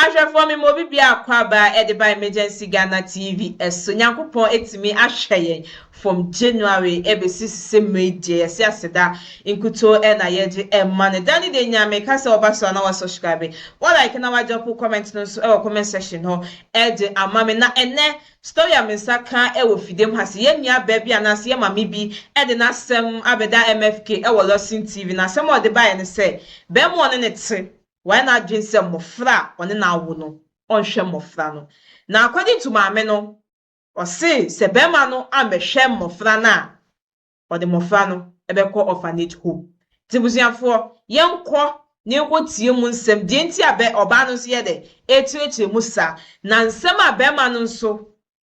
Ahwɛfoɔ me ma obi biara akwaaba ɛde ba Emergency Ghana TV ɛso. Nyankopɔn ɛtumi ahwɛ yɛn from January ɛbɛsi sese mmerɛ yi deɛ yɛse aseda nkutoo ɛna yɛde ɛma no. Da ne deɛ nyaa meka sɛ wɔba so a na wa subscribe, wa like na wa drop comment no nso ɛwɔ comment section hɔ ɛde ama me. Na ɛnɛ story a me nsa ka ɛwɔ fidie mu ha se yɛn nua baa bi anaasɛ yɛn maame bi ɛde n'asɛm abɛda MFK ɛwɔ Lawson TV na asɛm a ɔde baeɛ ne sɛ bɛrima ɔne ne te wayɛ n'adwene sɛ mmɔfra a ɔne no awo no, ɔnhwɛ mmɔfra no. Na according to maame no, ɔse sɛ bɛrima no ambɛhwɛ mmɔfra no a, ɔde mmɔfra no bɛkɔ orphanage home. Nti busuafoɔ, yɛnkɔ na yɛnkɔtie mu nsɛm deɛ nti a bɛ ɔbaa no nso yɛ dɛ ɛrekyerɛkyerɛ mu saa, na nsɛm a bɛrima no nso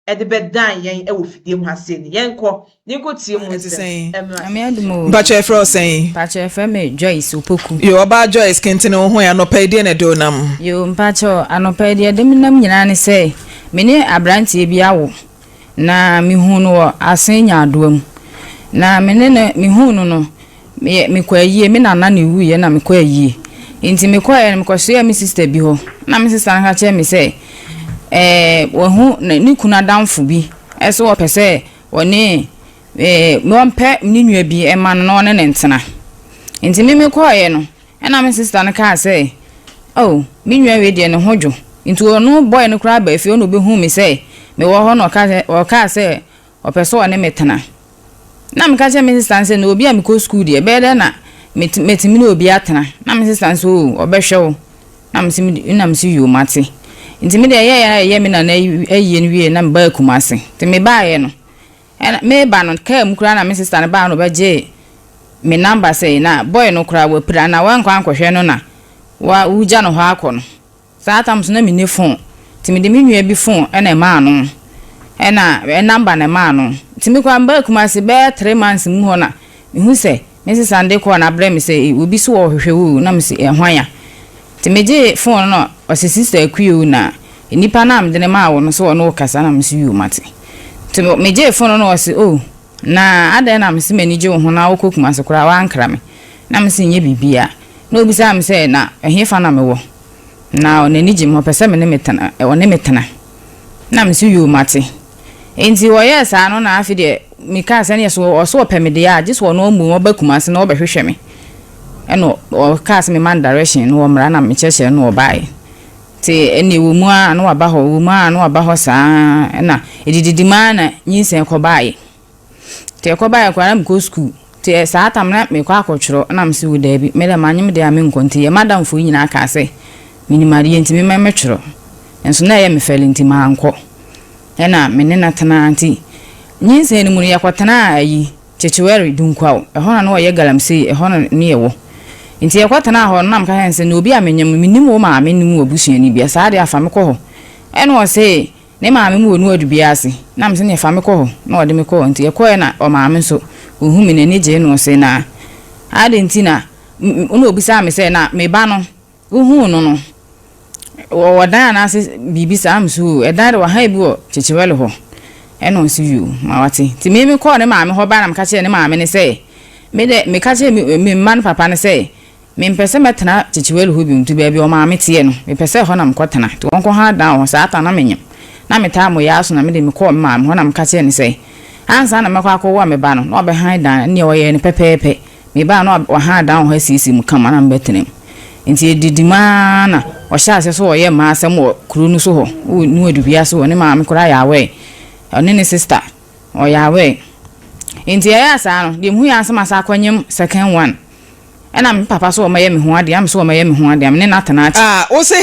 de bɛdan yɛn wɔ fidie mu ha sei no, yɛnkɔ na yɛnkɔtie mu Ɛte nsɛm sɛn? mmra. Nyame adom o. Mpakyɛ yɛfrɛ wo sɛn? Mpakyɛ yɛfrɛ me Joyce Opoku. Yo, ɔbaa Joyce kentene wo ho ɛ, anɔpa yi deɛ na ɛde wo nam? Yo, mpakyɛ anɔpa yi deɛ ɛde me nam nyinaa ne sɛ me ne abranteɛ bi awo na mehuu no wɔ Asen Nyaadoa mu. Na me ne no mehuu no no Me mekɔ ayie, me nana na ɛwuiɛ na mekɔ ayie. Nti mekɔeɛ no mekɔsoɛɛ me sister bi hɔ. Na me sister no ka kyerɛɛ me sɛ ɛɛ wahu ne ne kunu adamfo bi sɛ ɔpɛ sɛ ɔne ɛɛ ɔmpɛ ne nua bi ma no na ɔne no ntena. Nti me mekɔeɛ no ɛna me sister no kaa sɛ oh me nua wei deɛ ne ho dwo. Nti ɔno boy no koraa baa fie hɔ na ɔbɛhuu me sɛ mewɔ hɔ na ɔkaa sɛ ɔpɛ sɛ ɔne me tena. Na meka kyerɛɛ me sista no sɛ, na obi a mekɔ sukuu deɛ, ɛbɛyɛ dɛn na matumi ne obi atena? Na me sista no sɛ, oo, ɔbɛhwɛ wo. Na mese, na mese, yoo, mate. Nti me deɛ ɛyɛeɛ a ɛyɛ me nana ayie no wieeɛ na mebaa Kumasi. Nti mebaeɛ no, ɛna meba no, kaa mu koraa na me sista no baa na ɔbɛgyee me namba sɛ, na boy no koraa wapira na wankɔ ankɔhwɛ no na wa wogya no hɔ akɔ no. Saa tam so na menni phone nti mede me nua bi phone na ɛmaa no ɛna number na ɛmaa no nti me koraa mebaa Kumasi bɛyɛ 3 months mu hɔ na mehu sɛ me sista no de call no abrɛ me sɛ obi so ɔhwehwɛ wo o na mese hwan a nti megyee phone no na ɔse sister Akua o na nipa no a mede no maa wo no sɛ ɔne wo kasa na mese yoo mate nti megyee phone no na ɔse oh na adɛn na mese m'ani gye wo ho na wokɔ Kumasi koraa woankra me na mese nyɛ biribiara na obisaa me sɛ na ɛhefa na mewɔ Na n'ani gye me ho, ɔpɛ sɛ me ne me tena, ɔne me tena. Na me nso yoo mate. Enti wɔyɛɛ saa no na afei deɛ mekaa sɛ neɛ so ɔso ɔpɛ me deɛ a gye sɛ ɔno mmom ɔba Kumasi na ɔbɛhwehwɛ me. Ɛna ɔkaa sɛ mema no direction na ɔmmra na mekyerɛkyerɛ no na ɔbaeɛ. Nti ɛnna ɛwɔ mu ara na waba hɔ, ɛwɔ mu ara na waba hɔ saa ɛna ɛdididi mu ara na nyinsɛn kɔbaeɛ. Nti ɛkɔbaeɛ koraa na mekɔ sukuu. Nti saa tam na mekɔ akɔtwerɛ na mese wo daabi, me deɛ manyem deɛ a menkɔ. Nti yɛn madamfoɔ yi nyinaa kaa sɛ menim adeɛ nti memma mɛtwerɛ. Nso na ɛyɛ me fɛle nti mankɔ. Ɛna me ne no tenaa nti nyinsɛn no mu no yɛkɔtenaa ayi Kyekyewere, Dunkwaw, ɛhɔ na na wɔyɛ galamsey, ɛhɔ na ne yɛwɔ. Nti yɛkɔtenaa hɔ no na meka kyerɛɛ no sɛ na obi a menyem no mennim wo maame nnim w'abusuani bia saa deɛ a fa me kɔ hɔ. Ɛna ɔse Ne maame mu wɔ Nuadu bea ase. Na mese neɛ fa me kɔ hɔ. Na ɔde me kɔɔ. Nti yɛkɔeɛ na ɔmaame nso ɔhu me n'ani gyee na ɔse na adɛn nti na na ɔbisaa me sɛ na me ba no wohuu no no ɔwɔ dan anaase biribi saa mese oo ɛdan de wahan bi wɔ Kyekyewɛle hɔ ɛna ɔse yoo ma wate. Nti me mekɔɔ ne maame hɔ bae na meka kyerɛɛ ne maame no sɛ me dɛ meka kyerɛɛ me mma no papa no sɛ Mempɛ sɛ mɛtena Kyekyewalu hɔ bio, nti baabi a ɔmaame teɛ no, mepɛ sɛ ɛhɔ na mekɔtena. Nti wɔnkɔha dan wɔ hɔ. Saa ta no na menyem. Na metaa Moyaa so na mede mekɔɔ me maame hɔ na meka kyerɛɛ no sɛ, ansa na mɛkɔ akɔwo a me ba no, na wabɛhan dan no. Ɛnneɛ ɔyɛɛ no pɛpɛɛpɛ. Mebaa no na wahan dan wɔ hɔ asiesie mu kama na mebɛtena mu. Nti yɛdidi mu ara na ɔhyɛɛ aseɛ sɛ ɔyɛ mmaa asɛm wɔ kuro no so hɔ, wɔ Nuadubea so hɔ. Ne maame koraa yɛ aware. Ɔne ne sista, ɔyɛ aware. Nti ɛyɛɛ saa no, deɛ mehuiɛ ara ne sɛ masan akɔnyem second one. Ɛna me papa sɛ ɔmɛyɛ me ho adeɛ, na me sɛ ɔmɛyɛ me ho adeɛ a, me ne no atena akyɛ. Ah, wo se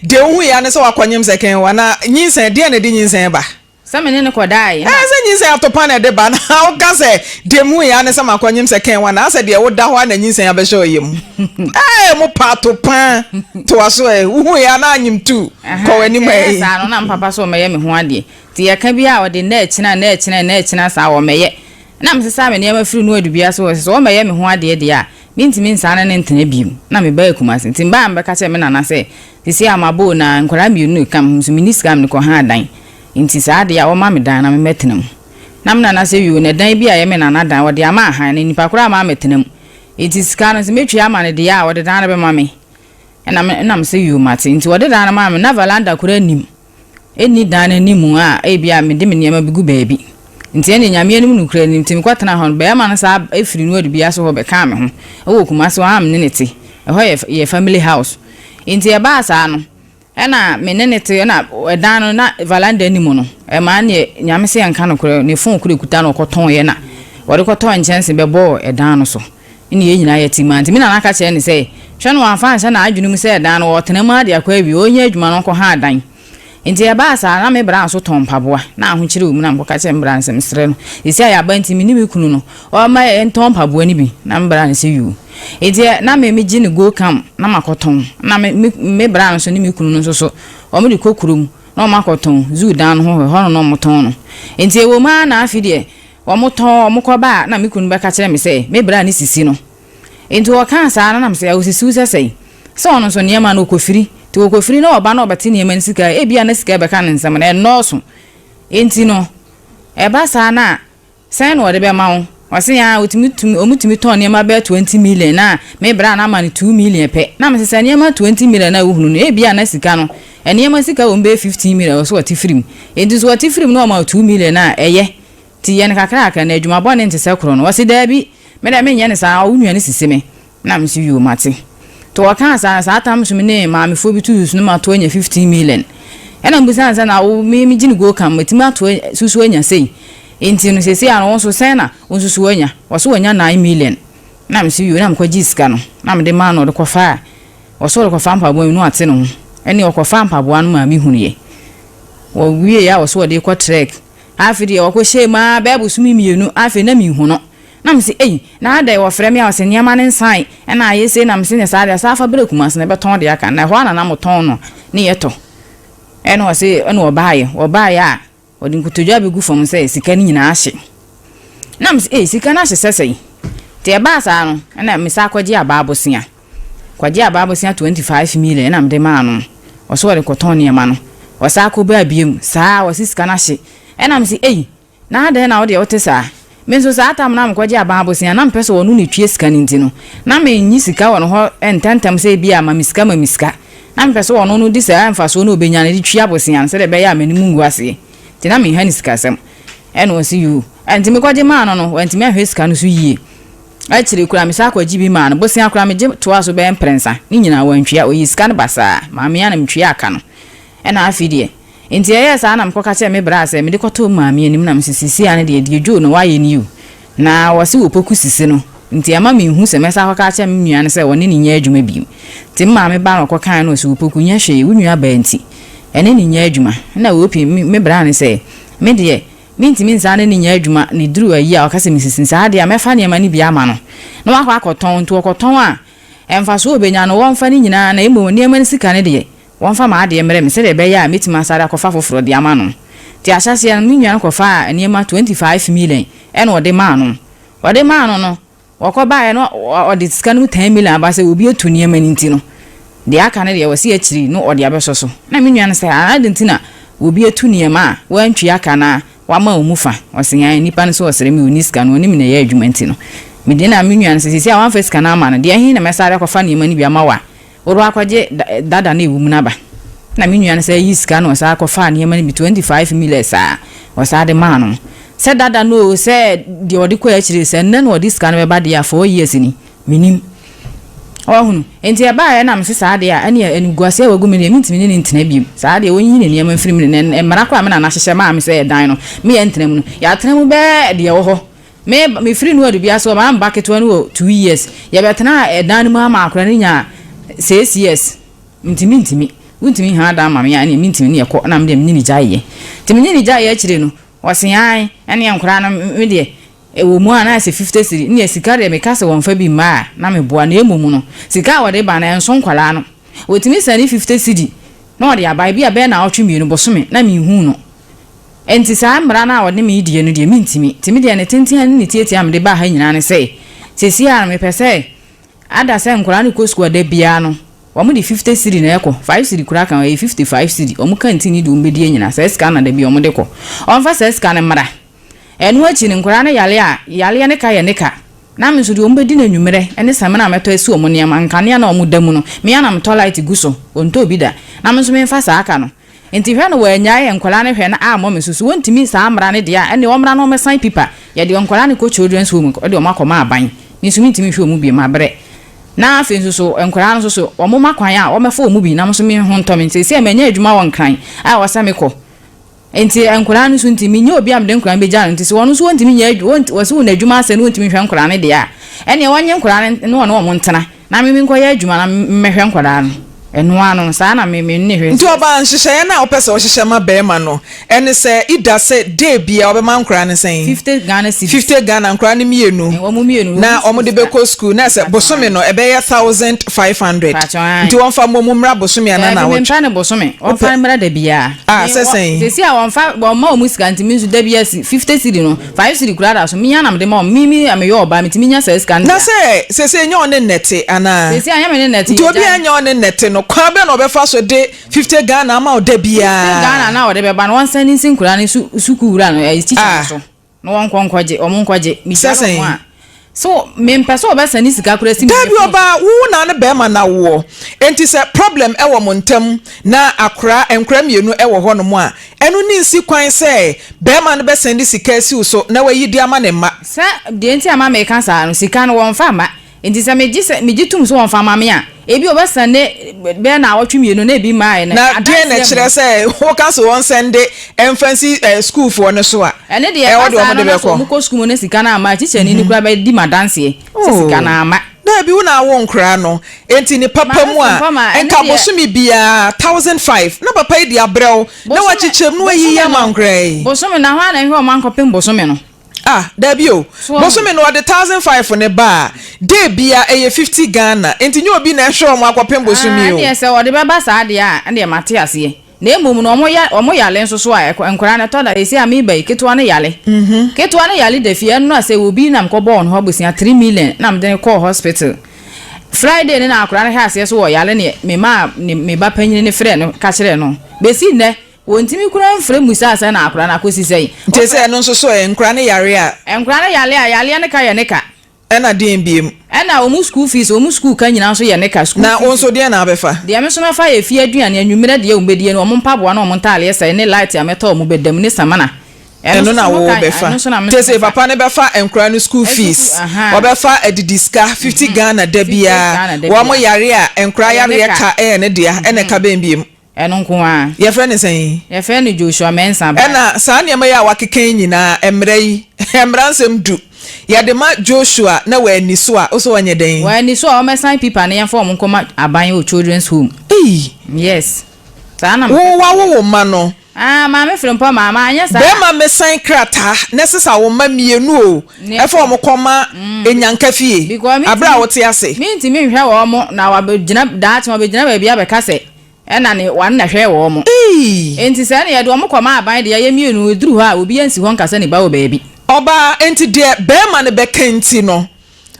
deɛ wo hu yɛ ara ne sɛ wakɔnyem second one, na nyinsɛn, deɛn na ɛde nyinsɛn ba? Sɛ me ne no kɔdaeɛ na. Ɛɛ, sɛ nyinsɛn atopa na ɛde ba, na wo ka sɛ deɛ me hu yɛ ara ne sɛ makɔnyem second one, na asɛ deɛ wo da hɔ ara na nyinsɛn abɛhyɛ wo yam. Ɛɛ, mo pa atopa, toa so ɛ, wo hu yɛ ara na anyem tu, kɔ w'anim Ɛhɛn, ɛ. ɛyɛɛ saa no na me papa sɛ ɔmɛyɛ me ho adeɛ, nti yɛka biara a ɔde nnɛ ɛkyena, nnɛ ɛkyena, nnɛ ɛkyena saa ɔmɛyɛ. Na mesesaa me nneɛma firii Noa dubea so hɔ sɛ, sɛ wɔmmɛyɛ me ho adeɛ deɛ a, mentumi nsane ne ntena bio. Na mebaa Kumasi. Nti mebaa a mebɛka kyerɛɛ me nana sɛ, seesei a mabɔ o, na nkwadaa mmienu na ɛka me ho nso menni sika a mede kɔha dan. Nti saa adeɛ a, wɔmma me dan na memmɛtena mu. Na me nana sɛ, yoo, na dan bi a ɛyɛ me nana dan, wɔde ama ahan, na nnipa koraa amma ammɛtena mu. Nti sika no, sɛ mɛtua ama no deɛ a, ɔde dan no bɛma me. Ɛna me ɛna mese yoo mate. Nti wɔde dan no maa me, na valanda koraa nnim. Ɛnni dan no anim a ebia mede me nneɛma bi gu baabi. Nti ɛnneɛ Nyame anim nokorɛ ni, nti mekɔtenaa hɔ no, barima no saa firi Nuadu bi ase hɔ bɛkaa me ho wɔ Kumasi hɔ a me ne no te. Ɛhɔ yɛ yɛ family house. Nti ɛbaa saa no, ɛna me ne no te, ɛna ɛdan no na valanda nni mu no, ɛmaa neɛ Nyame se yɛnka nokorɛ, ne phone koro ɛkuta no ɔkɔtɔneɛ na ɔde kɔtɔɔ nkyɛnse bɛbɔɔ ɛdan no so. Ɛnna yɛn nyinaa yɛte mu ara. Nti me nana ka kyerɛɛ no sɛ, hwɛ no wamfa anhyɛ n'adwene mu sɛ dan no ɔretena mu ara de akɔ awie, ɔrenya adwuma no ɔnkɔha dan. Nti ɛbaa saa, na me bra nso tɔn mpaboa. Na ahokyere wɔ mu na mekɔka kyerɛɛ me bra no sɛ mesrɛ no, seesei a yɛaba nti me ne me kunu no, ɔmma yɛntɔn mpaboa no bi. Na me bra no sɛ yoo. Nti na me megye no go come na makɔtɔn. Na me me me bra no nso ne me kunu no nso so, wɔde kɔ kurom na wɔakɔtɔn, zoo dan no ho hɔ, ɛhɔ no na wɔtɔn no. Nti ɛwɔ mu ara na afei deɛ, Wɔtɔn, wɔkɔba a, na me kunu bɛka kyerɛ me sɛ me bra ne sisi no. Enti ɔkaa saa no, na mesɛ, Osisi wo sɛ sɛn? Sɛ ɔno nso nneɛma no, ɔkɔfiri. Nti ɔkɔfiri na ɔba na ɔbɛte nneɛma no sika a, ebia na sika a ɛbɛka ne nsam no, ɛnnɔɔso. Enti no, ɛba saa no a, sɛn na ɔde bɛma wo? Ɔse, Aa, ɔtumi tumi, wɔtumi tɔn nneɛma bɛyɛ 20 million na me bra no ama no 2 million pɛ. Na mese, Sɛ nneɛma 20 million a wohunu no, ebia na sika no, nneɛma sika wɔ mu bɛyɛ 15 million a ɛwɔ sɛ ɔte firi mu. Enti sɛ ɔte firi mu na ɔma wo 2 million a, ɛyɛ. Nti yɛ no kakrakra, na adwuma bɔne nte sɛ korɔ no. Ɔse, Daabi, me deɛ menyɛ no saa, wo nua no sisi me. Na me nso, Yoo, mate. Nti ɔkaa saa no, saa tam nso me ne maamefoɔ bi to susu no mato anya 15 million. Ɛna mebisaa no sɛ, na wo, me megye no go kam, matumi ato susu anya sei. Nti no, seesei ara no, wo nso sɛn na wo nso so woanya? Ɔse wanya 9 million. Na me nso, Yoo, na mekɔgyee sika no, na mede maa no, ɔde kɔfaa, ɔse ɔde kɔfaa mpaboa mi na wate ne ho. Ɛnneɛ ɔkɔfaa mpaboa no maa mehunuiɛ. Wɔwieeɛ a ɔse ɔde rekɔ trek. Afei deɛ ɔkɔhyɛɛ mu ara bɛyɛ bosome mmienu, afei na menhu no. Na mese, Ei, na adɛn wɔfrɛ me a ɔse nneɛma no nsae, ɛna ayɛ sei, na mese, Nyɛ saa deɛ, saa fa brɛ Kumasi na ɛbɛtɔn deɛ aka. Na ɛhɔ ara na na motɔn no ne yɛtɔ. Ɛna ɔse, ɛna ɔbaeɛ, ɔbaeɛ a, ɔde nkotodwe abɛgu fam sɛ sika no nyinaa ahye. Na mese, Ei, sika no ahye sɛ sɛn? Nti ɛbaa saa no, ɛna mesan kɔgyee abaa bosea. Kɔgyee abaa bosea 25 million ɛna mede maa no. Ɔse ɔde kɔtɔn nneɛma no. Ɔsan kɔbaa biom, saa ara ɔse sika no ahye. Ɛna mese, Ei, na adɛn na wo deɛ wote saa? Me nso saa tam no a mekɔgyee abaa bosea, na mepɛ sɛ ɔno na ɛtua sika no nti no, na mennye sika wɔ ne hɔ ntɛmntɛm sɛ ebia ma me sika ma me sika. Na mepɛ sɛ ɔno no de saa mfasoɔ no a ɔbɛnya no de tua bosea no sɛdeɛ ɛbɛyɛ a m'anim ngu aseɛ. Nti na menha no sikasɛm. Ɛna ɔse, Yoo. Ɛnti mekɔgye maa no no, wantumi anhwɛ sika no so yie. Akyire koraa mesan kɔgye bi maa no. Bosea koraa megye toaa so bɛyɛ mprɛnsa. Ne nyinaa wantua. Ɔyii sika no basaa. Maame a na metua ka no. Ɛna afei deɛ, nti ɛyɛɛ saa na mekɔka kyerɛɛ me braa sɛ mede kɔtoo maame anim na mese seesei ara no deɛ, deɛ Joe no wayɛ nie o. Na wɔse wɔpoku sisi no. Nti ɛma menhu sɛ mɛsan akɔka akyerɛ me nua no sɛ ɔne no nyɛ adwuma bio. Nti me maame ba na ɔkɔkaeɛ na ɔse Opoku nyɛ hwee, wo nua baa nti ɛne no nyɛ adwuma. Ɛna Opi, me braa no sɛ, me deɛ, Mentumi nsan ne no nyɛ adwuma na ɛduru ayi a ɔka sɛ mesisi saa deɛ a mɛfa nneɛma no bi ama no na wakɔ akɔtɔn nti ɔkɔtɔn a mfasoɔ a ɔbɛnya no wɔmfa ne nyinaa na mmom nneɛma no sika no deɛ wɔmfa m'adeɛ mmrɛ me sɛdeɛ ɛbɛyɛ a mɛtumi asan de akɔfa foforɔ de ama no nti ahyɛaseɛ no me nua no kɔfaa nneɛma 25 million ɛna ɔde maa no ɔde maa no no Wɔkɔbaeɛ no ɔde sika no mu ten million aba sɛ obi atu nneɛma no nti no, deɛ aka no deɛ wɔsi akyiri no ɔde abɛsɔ so. Na me nua no sɛ adɛn nti na obi atu nneɛma a wantua ka na wama wɔn mu fa? Ɔse ae, nipa no sɛ ɔsrɛ me ɔnni sika no ɔne me na ɛyɛ adwuma nti no. Mede na me nua no sɛ seesei a wamfa sika no ama no deɛ ɛhe na mɛsan de akɔfa nneɛma no bi ama wo a Wode akɔgye dada no a ɛwɔ mu no aba. Na me nua no san yii sika na ɔsan kɔfaa nneɛma no bi, 25 million saa, ɔsan de maa no. Sɛ dada no oo, sɛ deɛ ɔde kɔɔ akyire, sɛ nnɛ na ɔde sika no bɛba deɛ a, 4 years ni, mennim. Wahunu? Enti ɛbaeɛ na mese saa deɛ a, ɛnneɛ animguaseɛ a wagu me deɛ, mentumi ne no ntena bio. Saa deɛ, ɔnyiyi ne nneɛma mfiri me ne mmara koraa a me nana hyehyɛ maa me sɛ ɛdan no, me yɛntena mu no, yɛatena mu bɛyɛ deɛ ɛwɔ hɔ. Me me firi Nuadu bi ase hɔ maa me ba ketewa no wɔ 2 years. Yɛbɛtenaa ɛdan no mu ama akwadaa no nyaa 6 years. Nti mentumi. Wontumi nhaa dan ma me a ɛneɛ mentumi ne yɛkɔ na me deɛ me ne no gyaeɛ. Nti me ne no gyaeɛ akyire no ɔse ae ɛneɛ nkwadaa no me deɛ ɛwɔ mu a na ayɛ sɛ 50 cedi neɛ sika deɛ meka sɛ wɔmfa bi mma a na meboa na mmom no sika a wɔde ba no ɛnso nkwadaa no. Wɔtumi sane 50 cedi na wɔde aba ebi a bɛyɛ naawɔtwe mmienu bosome na menhuu no. Enti saa mmara no a wɔde me redie no deɛ, mentumi. Nti me deɛ, ne tenten ne ne tiatia a mede baa ha nyinaa ne sɛ, seesei ara no, mepɛ sɛ ada sɛ nkwadaa no kɔ sukuu a, da biara no, wɔde 50 cedi na ɛkɔ, five cedi koraa ka ho, ɛyɛ 55 cedi, wɔn canteen ne deɛ wɔbɛdie nyinaa, saa sika no na da biara wɔde kɔ. Wɔmfa saa sika no mmra. Ɛno akyi no, nkwadaa no yare a, yareɛ no ka yɛ ne ka. Na me nso deɛ wɔbɛdi no anwummerɛ ne samina a mɛtɔ asi wɔn nneɛma, nkanea no a wɔda mu no, me ara na metɔ light gu so, wɔntɔɔ bi da. Na me nso memfa saa ka no. Nti hwɛ no wɔannyae nkwadaa no hwɛ no ammɔ me so. So wɔntumi saa mmara no deɛ a, ɛnneɛ wɔmmra na wɔmmɛsan pipa. Yɛde nkwadaa no kɔ children's home de wɔn akɔma aban. Me nso mentumi nhwɛ wɔn bio, mabrɛ. Na afei nso so, nkwadaa no nso so, wɔmma kwan a wɔmmɛfa wɔn bi na me nso me ho ntɔ me. Seesei manya adwuma wɔ Nkran a ɛwɔ sɛ mekɔ. Enti nkwadaa no nso nti, mennya obi a mede nkwadaa no bɛgya no. Nti sɛ wɔn nso wɔntumi nyɛ adwu, wɔnt, wɔse wɔn adwuma asɛe na wɔntumi nhwɛ nkwadaa no deɛ a, ɛnneɛ wɔnnye nkwadaa no ne wɔne wɔn ntena, na me menkɔyɛ adwuma na memmɛhwɛ nkwadaa no. Ɛno ara no, saa na me, me ne hwɛ. Nti ɔbaa, nhyehyɛeɛ no a wopɛ sɛ wohyehyɛ ma barima no, ɛne sɛ, either sɛ day biara ɔbɛma nkwadaa no sɛn? 50 Ghana cedis. 50 Ghana, nkwadaa no mmienu. Wɔn mmienu, wɔn Na sukuu wɔde sika. bɛkɔ sukuu, na sɛ Mpakyɛw, bosome ae. no, ɛbɛyɛ 1,500. Mpakyɛw, ae. Nti wɔmfa mmɔ mu mmra bosome anaa Daabi, naawɔtwe? mempɛ no bosome. Wopɛ? Wɔmfa mmra da biara. Ah, Me sɛ wɔ sɛn? seesei a wɔmfa wɔmma wɔn sika nti me nso da biara si 50 cedi no, 5 cedi koraa da so, me ara na mede ma wɔn. Me me a meyɛ ɔbaa metumi nya saa sika no Na deɛ a. sɛ seesei nyɛ ɔne nnɛte anaa? Seesei a nyɛ me ne nnɛte, Nti obi a yɛagyae. nyɛ ɔne nnɛte no, kwan bɛn na ɔbɛfa so de 50 Ghana ama wo da 50 Ghana biara? no a ɔde bɛba no, wɔnsan de nsi nkwadaa no su sukuu wura no, ɛyi tikya no Ah. so. Na wɔnkɔ nkɔgye, wɔn nkɔgye. Sɛ Megya sɛn? wɔn a. So mempɛ sɛ wɔbɛsane sika koraa si me Dabi phone so. ɔbaa wo na ne bɛɛma na woɔ enti sɛ problem ɛwɔ mo ntɛm na akora nkora mienu ɛwɔ hɔ nom a ɛno ne nsi kwan sɛ bɛɛma no bɛ sɛnde sika asi wo so na wayi de ama ne mma. Sɛ deɛ nti a ma meka saa no sika no wɔnfa mma Enti sɛ megye sɛ megye tom sɛ wɔmfa mma me a, ebia wɔbɛsɛnde bɛyɛ naawɔtwe mmienu na ebi mmaeɛ no. Na deɛn na Adanseɛ ɛkyerɛ mmom. sɛ woka sɛ wɔnsɛnde mfa nsi sukuufoɔ no so a, Ɛno deɛ, ɛwɔ ɛba deɛ saa wɔde no na sɛ bɛkɔ? wɔkɔ sukuu mu na sika no amma a, tikyani no koraa bɛdi m'adanseɛ sɛ sika no Oh, amma. daabi, wo na awo nkoraa no, enti ne papa Maame mu a, Frimpong ma, ɛno nka deɛ. bosome biara 1,500 na papa yi de abrɛ wo na Bosome, wakyekyɛ mu na wayiyi bosome ama no, nkoraa yi. bosome no, na hwan na ɛhwɛ wɔn ankɔpem bosome no? Ah dabi o, So wahu? bosome no ɔde 1005 no ba a, day bia ɛyɛ 50 Ghana, nti nyɛ obi na ɛhwɛ wɔn akɔpem Ah, bosome o. ɛnneɛ sɛ wɔde bɛba saa deɛ a, ɛnneɛ mate aseɛ. Na mmom no, wɔn ya, wɔn yale nso so a, ɛkɔ, nkwadaa no, ɛtɔ da, seesei a mereba yi, ketewa no yale. Ketewa no yale da fie, ɛno a sɛ obi na mekɔbɔɔ ne hɔ abosea three million na mede no kɔɔ hospital. Friday no na akwadaa no hwɛ aseɛ so ɔyale ne memaa ne, me ba panyini no frɛɛ no ka kyerɛɛ no. Bɛsi nnɛ, Wɔntumi koraa mfrɛ mmusaa sɛ na akora no akɔsi sɛn. Nti sɛ ɛno nso so ɛ, nkora no yare a. Nkora no yare a, yareɛ no ka yɛ ne ka. Ɛna deɛn biom? Ɛna wɔn school fees, wɔn school ka nyinaa nso yɛ ne ka, school Na wo fees. nso deɛn na wobɛfa? Deɛ me nso mɛfa yɛ fie aduane, anwummerɛ deɛ wɔbɛdie no, wɔn mpaboa ne wɔn ntaadeɛ sɛe, ne light a mɛtɔ a wɔbɛda mu, ne samina. Ɛno Ɛno nso na so ho wo ka, bɛfa. ɛno nso na me Nti nso sɛ mɛfa. papa no bɛfa nkora no school Ɛsusu, fees, ahaa. ɔbɛfa adidi sika, 50 Ghana da 50 biara, Ghana da wɔn biara. yare a, nkora Ɛyɛ ne yareɛ ka. ka ɛyɛ ne dea, ɛna ɛka bɛn biom? Ɛno nko ara. Yɛfrɛ no sɛn? Yɛfrɛ no Joshua Mensah Bae. Ɛna saa nneɛma yi a wakeka yi nyinaa, mmara yi, mmara nsɛm du, yɛde ma Joshua na wanni so a, wo sɛ ɔnyɛ dɛn? Wanni so a, wɔmmɛsan pipa no yɛmfa wɔn nkɔma aban wɔ children's home. Ei! Yes. Saa na Wo mepɛ sɛ wawo meyɛ. wo mma no. Ah, Maame Frimpong maa, manyɛ saa. Bɛrima mmɛsan krataa na ɛsesa wo mma mmienu o, Ne ɛfa wɔn kɔma Nyanka fie, Because aberɛ a mentumi, wote ase. mentumi nhwɛ wɔn na wɔabɛgyina, daakye wɔabɛgyina baabi abɛka sɛ Ɛna ne wɔn na hwɛɛ wɔn. Eii! Enti sɛ ɛne yɛde wɔn kɔma aban deɛ, yɛn mmienu, ɛduru hɔ a, obiara nsi hɔ nka sɛ ne ba wɔ baabi. Ɔbaa, enti deɛ barima no bɛka nti no,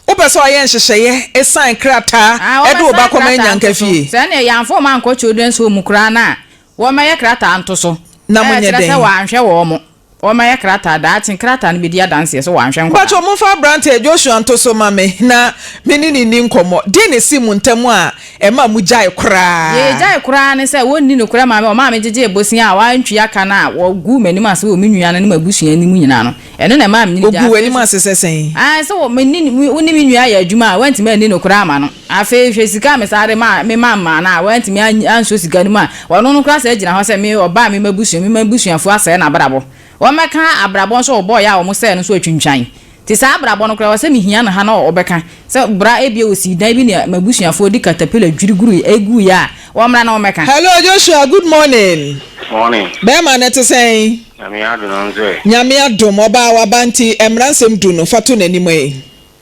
wopɛ sɛ ɔyɛ nhyehyɛeɛ sign krataa Ah, de wo ba wɔbɛsan kɔma krataa Anyanka nto so. fie? Sɛ ɛneɛ yɛamfa wɔn ankɔ children's home koraa no a, wɔmmɛyɛ krataa nto so. Na monyɛ Ɛkyerɛ sɛ dɛn? wɔanhwɛ wɔn. Wɔmmɛyɛ krataa, daakye krataa no bɛdi adanseɛ sɛ wɔanhwɛ nkwadaa. Mpakyɛw momfa aberanteɛ Joshua nto so ma me na me ne no nni nkɔmmɔ. Deɛn na ɛsii mo ntam a ɛmaa mogyae koraa? Deɛ yɛgyae koraa ne sɛ wɔnni nokorɛ maa me, wɔmaa me gyegyee bosea a wɔantwea ka no a wɔguu m'anim ase wɔ me nua no ne m'abusua anim nyinaa no. Ɛno na ɛmaa me ne no gyae. Wɔguu Afei w'anim nso, ase sɛ sɛn? aane, sɛ wɔ, me ne, wo ne me nua yɛ adwuma a, woantumi anni nokorɛ amma no. Afei hwɛ sika a mesan de maa, mema maa no a, wantumi ansɔ sika no mu a, ɔno no koraa san gyina hɔ sɛ me ɔbaa me m'abusua, me m'abusuafoɔ asɛe n'abrabɔ. Wɔmmɛka abrabɔ nso a ɔbɔeɛ a wɔsɛee no nso atwintwan. Nti saa abrabɔ no koraa ɛwɔ sɛ mehia no ha na ɔbɛka sɛ bra ebia ɔsii dan bi na m'abusuafoɔ de katapila dwiri guruiɛ, guiɛ a, wɔmmra na wɔmmɛka. Hello Joshua, good morning. Morning. Bɛɛma no te sɛn? Nyame adom nso ɛ? Nyame adom, ɔbaa waba nti mmra nsɛm du no fa to n'anim ɛ.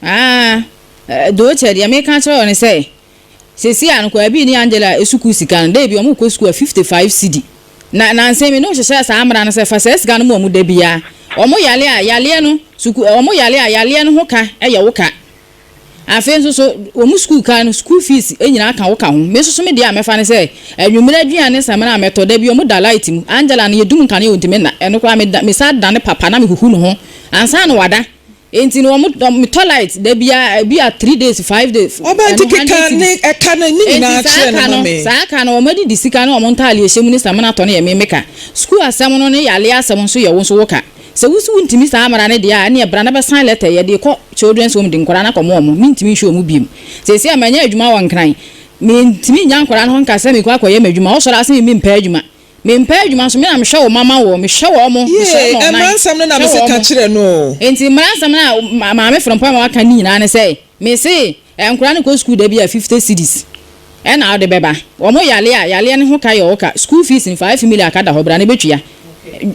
Ah, Doce, deɛ meka akyerɛ wo ne sɛ, seesei a no Kwaabi ne Angela sukuu sika no, da bi wɔkɔ sukuu a 55 cedi. Na nansa yi me ne wo hyehyɛɛ saa mmara no sɛ fa saa sika no ma wɔn da biara. Wɔn yare a, yareɛ no, sukuu, wɔn yare a, yareɛ no ho ka yɛ wo ka. Afei nso so, wɔn sukuu ka no, school fees nyinaa ka wo ka ho. Me nso so me deɛ a mɛfa ne sɛ, anwummerɛ aduane ne samina a mɛtɔ, da bi wɔda light mu. Angela no, yɛdum nkanea a ɔntumi nna. Ɛno koraa meda, mesan dane papa na mehuhu ne ho ansa na wada. Enti no wɔn metɔ light da biara ebi a 3 days, 5 days. Ɔbɛn Ɛno nti 100 keka ne cedis. ɛka no ne nyinaa Enti saa kyerɛ ka no ma no me. Saa ka no, wɔn adidi sika ne wɔn ntaale ɛhyɛ mu ne samina tɔ no yɛ me meka. Sukuu asɛm no ne yale asɛm nso yɛ wo nso wo ka. Sɛ wosi wontumi saa amara ne deɛ a, ɛne ɛbra na bɛsan letter yɛde kɔ children's home de nkwadaa no akɔma wɔn. Mentumi nhwɛ wɔn biem. Seesei a manya adwuma wɔ Nkran, mentumi nya nkwadaa no ho nka sɛ mekɔ akɔyɛ m'adwuma. Wosɔre ase me mempɛ adwuma, mempɛ adwuma nso me na mehwɛ wo mama wɔ mehwɛ wɔn mo mesrɛ Yee, ma mmara ɔnan nsɛm no na hwɛ mese wɔn ka mo. kyerɛ no o. Nti mmara nsɛm no a maame Frɔmpɔ ma waka ne nyinaa ne sɛ mese nkwadaa no kɔ sukuu da bi a 50 cedis ɛna wode bɛba. Wɔn yale a, yaleɛ no ho ka yɛ ɔka. School fees no, 5 million aka da hɔ, bra ne bɛtua.